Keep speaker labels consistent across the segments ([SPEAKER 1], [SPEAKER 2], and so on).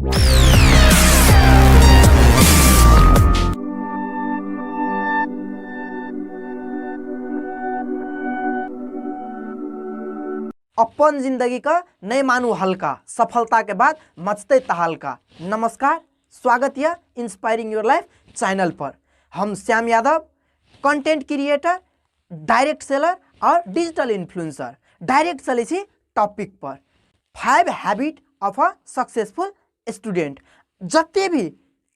[SPEAKER 1] अपन जिंदगी का नहीं मानू हल्का, सफलता के बाद मचते तहलका। नमस्कार, स्वागत है इंस्पायरिंग your life channel पर। हम Shyam Yadav, content creator, direct seller और डिजिटल इन्फ्लुएंसर। डायरेक्ट चलै छी topic per, 5 habit of a successful student. जते भी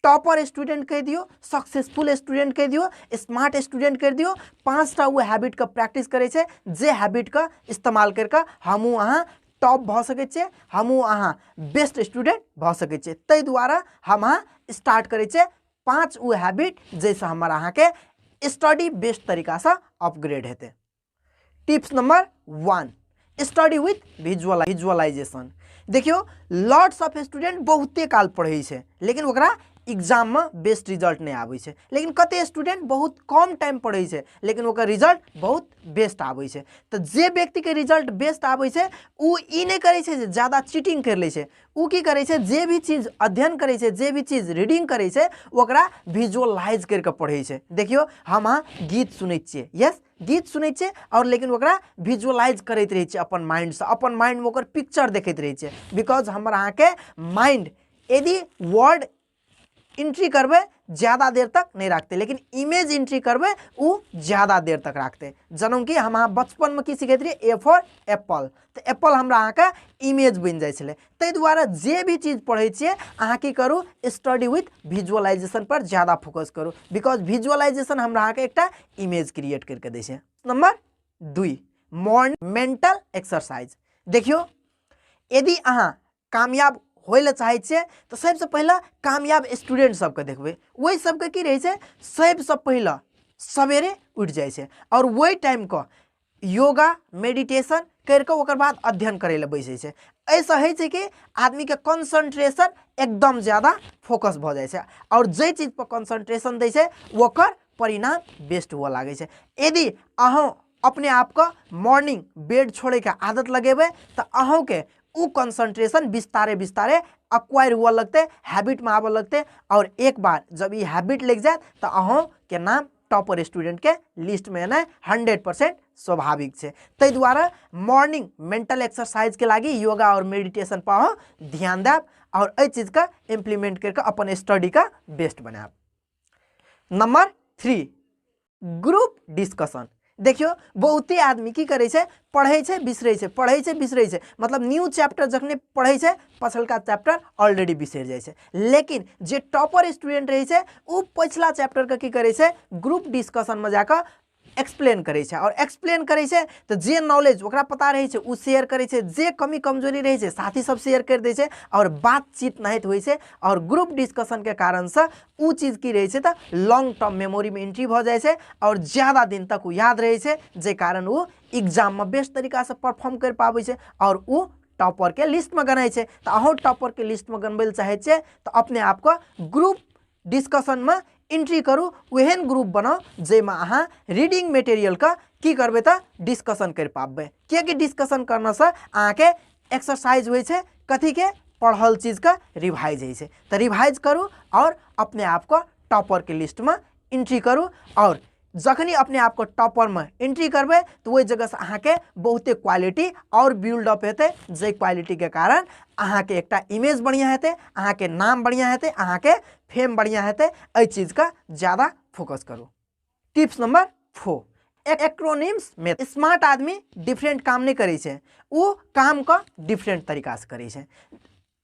[SPEAKER 1] टॉपर स्टूडेंट कह दियो, सक्सेसफुल स्टूडेंट कह दियो, स्मार्ट स्टूडेंट कह दियो, 5टा वो हैबिट का प्रैक्टिस करे छे, जे हैबिट का इस्तेमाल करके हमू अहाँ टॉप भ सकै छे, हमू अहाँ बेस्ट स्टूडेंट भ सकै छे। तै द्वारा हम अहाँ स्टार्ट करे छे 5 वो हैबिट जैसे हमर अहाँ के स्टडी बेस्ट तरीका से अपग्रेड हेतै। Tips number 1, study with visualization. देखियो, लॉट्स ऑफ स्टूडेंट बहुते काल पढ़ै छै, लेकिन ओकरा एग्जाम में बेस्ट रिजल्ट नहीं आबै छै। लेकिन कते स्टूडेंट बहुत कम टाइम पढ़ै छै, लेकिन ओकर रिजल्ट बहुत बेस्ट आबै छै। तो जे व्यक्ति के रिजल्ट बेस्ट आबै छै, उ ई नहीं करै छै जे ज्यादा चीटिंग कर लै छै। उ की करै छै, जे भी चीज अध्ययन करै छै, जे भी चीज रीडिंग करै छै, ओकरा विजुअलाइज करके पढ़ै छै। देखियो, हम अहाँ गीत सुनै छियै, यस गीत सुनै छियै, और लेकिन ओकरा विजुअलाइज करैत रहै छियै अपन माइंड से, अपन माइंड में ओकर पिक्चर देखैत रहै छियै। Because हमर अहाँके माइंड यदि वर्ड एंट्री करबै ज़्यादा देर तक नहीं रखते, लेकिन इमेज एंट्री करबै उ ज़्यादा देर तक रखते। जनम कि हम अहाँ बचपन में की सिखैत रहियै, ए फॉर एप्पल, तो एप्पल हमरा अहाँके इमेज बनि जाइ छलै। ताहि दुआरे जे भी चीज पढ़ै छियै अहाँ की करू, स्टडी विथ विजुअलाइजेशन पर ज़्यादा फोकस करू, because visualisation हमरा अहाँके एकटा इमेज क्रिएट करके दै छै। Number 2, morning mental exercise. देखियो, यदि अहाँ कामयाब होय लए चाहै छियै तऽ सबसँ पहिले कामयाब स्टूडेंट सबके देखबै। ओहि सबके की रहै छै, सबसँ पहिले सवेरे उठि जाइ छै और ओहि टाइमके योगा मेडिटेशन करिके ओकर बाद अध्ययन करै लए बैसै छै। एहिसँ होइ छै कि आदमीके कंसंट्रेशन एकदम ज़्यादा फोकस भऽ जाइ छै और जाहि चीजपर कंसंट्रेशन दै छै ओकर परिणाम बेस्ट हुअ लागै छै। यदि अहाँ अपने आपके मॉर्निंग बेड छोड़ैके आदत लगेबै तऽ अहूँके उ कंसंट्रेशन विस्तारे विस्तारे अक्वायर हुअ लगतै, हैबिट में आबऽ लगतै और एक बार जब ई हैबिट लग जायत तऽ अहूँके नाम टॉपर स्टूडेंट के लिस्ट में एनाइ 100% स्वाभाविक छै। ताहि दुआरे मॉर्निंग मेंटल एक्सरसाइज के लागि योगा और मेडिटेशन पर अहाँ ध्यान देब और एहि चीज के इम्प्लीमेंट करके अपन स्टडी का बेस्ट बनायब। Number 3, group discussion. देखियो, बहुते आदमी की करै छै, पढ़ै छै बिसरै छै, पढ़ै छै बिसरै छै, मतलब न्यू चैप्टर जखने पढ़ै छै पछलका चैप्टर ऑलरेडी बिसरि जाइ छै। लेकिन जे टॉपर स्टूडेंट रहै छै उ पछिला चैप्टर के की करै छै, ग्रुप डिस्कशन में जाकऽ एक्सप्लेन करै छै और एक्सप्लेन करै छै तऽ जे नॉलेज ओकरा पता रहै छै उ शेयर करै छै, जे कमी कमजोरी रहै छै साथी सब शेयर करि दै छै और बातचीत नाहित होइ छै। और ग्रुप डिस्कशन के कारणसँ उ चीज की रहै छै तऽ लॉन्ग टर्म मेमोरी में एंट्री भऽ जाइ छै और ज़्यादा दिन तक उ याद रहै छै, जे कारण उ एग्जाम में बेस्ट तरीका से परफॉर्म कर पाबै छै और उ टॉपर के लिस्ट में गनाइ छै। तऽ अहूँ टॉपर के लिस्ट में गनबै लए चाहै छियै तऽ अपने आपके ग्रुप डिस्कशन में एंट्री करू, ओहन ग्रुप बनाउ जाहिमे अहाँ रीडिंग मटेरियल के की करबै तऽ डिस्कशन करि पाबबै। कियाकि डिस्कशन करनासँ अहाँके एक्सरसाइज होइ छै, कथी के पढ़ल चीज के रिवाइज होइ छै। तऽ रिवाइज करू और अपने आपके टॉपर के लिस्ट में एंट्री करू और जखनी अपने आपके टॉपर में एंट्री करबै तऽ ओहि जगहसँ अहाँके बहुते क्वालिटी और बिल्डअप हेतै, जाहि क्वालिटी के कारण अहाँके एकटा इमेज बढ़िआँ हेतै, अहाँके नाम बढ़िआँ हेतै, अहाँके फेम बढ़िआँ हेतै। एहि चीजके ज़्यादा फोकस करू। टिप्स नंबर 4, एक्रोनिम्स में स्मार्ट आदमी डिफरेंट काम नहीं करै छै, उ काम के डिफरेंट तरीका से करै छै।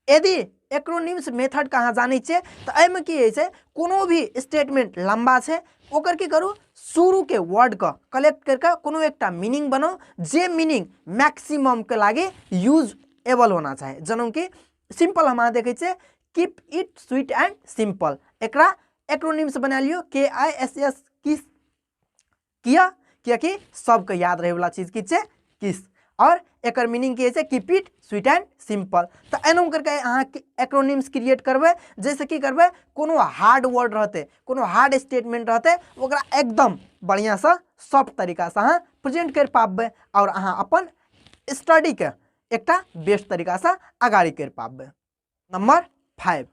[SPEAKER 1] यदि एक्रोनिम्स मेथड के अहाँ जानै छियै तऽ एहिमे की होइ छै, कोनो भी स्टेटमेंट लंबा छै ओकर की करू, शुरू के वर्ड के कलेक्ट करके कोनो एकटा मीनिंग बनाउ जे मीनिंग मैक्सिमम के लागि यूज एबल होना चाही। जेना कि सिंपल हम अहाँ देखै छियै keep it sweet and simple, एकरा एक्रोनिम्स बना लियौ के I S S किस, किया कियाकि सबके याद रहे वाला चीज की छै किस, और एकर मीनिंग की छै keep it sweet and simple. तऽ एना करके अहाँ एक्रोनिम्स क्रिएट करबै, जैसे की करबै कोनो हार्ड वर्ड रहतै, कोनो हार्ड स्टेटमेंट रहतै, ओकरा एकदम बढ़िआँसँ सॉफ्ट तरीकासँ अहाँ प्रेजेंट करि पाबबै और अहाँ अपन स्टडीके एकटा बेस्ट तरीकासँ अगाड़ी करि पाबबै। Number 5,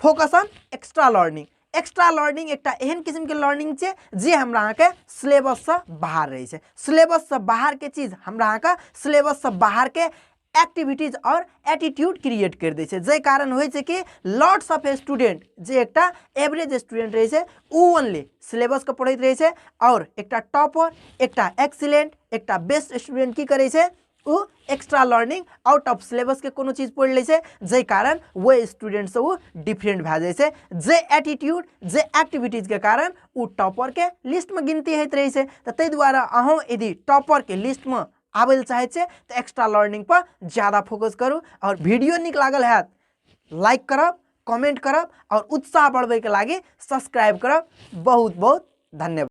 [SPEAKER 1] focus on extra learning. Extra learning एकटा एहन किस्मके लर्निंग छै जे हमरा अहाँके सिलेबससँ बाहर रहै छै। सिलेबससँ बाहरके चीज हमरा अहाँके सिलेबससँ बाहरके एक्टिविटीज आओर एटीट्यूड क्रिएट करि दै छै, जाहि कारण होइ छै कि लॉट्स ऑफ स्टूडेंट जे एकटा एवरेज स्टूडेंट रहै छै ओ ओनली सिलेबसके पढ़ैत रहै छै, आओर एकटा टॉपर, एकटा एक्सीलेंट, एकटा बेस्ट स्टूडेंट की करै छै, ओ एक्स्ट्रा लर्निंग आउट ऑफ सिलेबसके कोनो चीज पढ़ि लै छै, जाहि कारण ओहि स्टूडेंटसँ ओ डिफरेंट भए जाइ छै, जे एटीट्यूड जे एक्टिविटीजके कारण ओ टॉपरके लिस्टमे गिनती होइत रहै छै। तऽ ताहि दुआरे अहूँ यदि टॉपरके लिस्टमे आबै लए चाहै छियै तऽ एक्स्ट्रा लर्निंग पर ज्यादा फोकस करू। आओर वीडियो नीक लागल हैत लाइक करब, कमेंट करब आओर उत्साह बढ़बैके लागि सब्सक्राइब करब। बहुत बहुत धन्यवाद।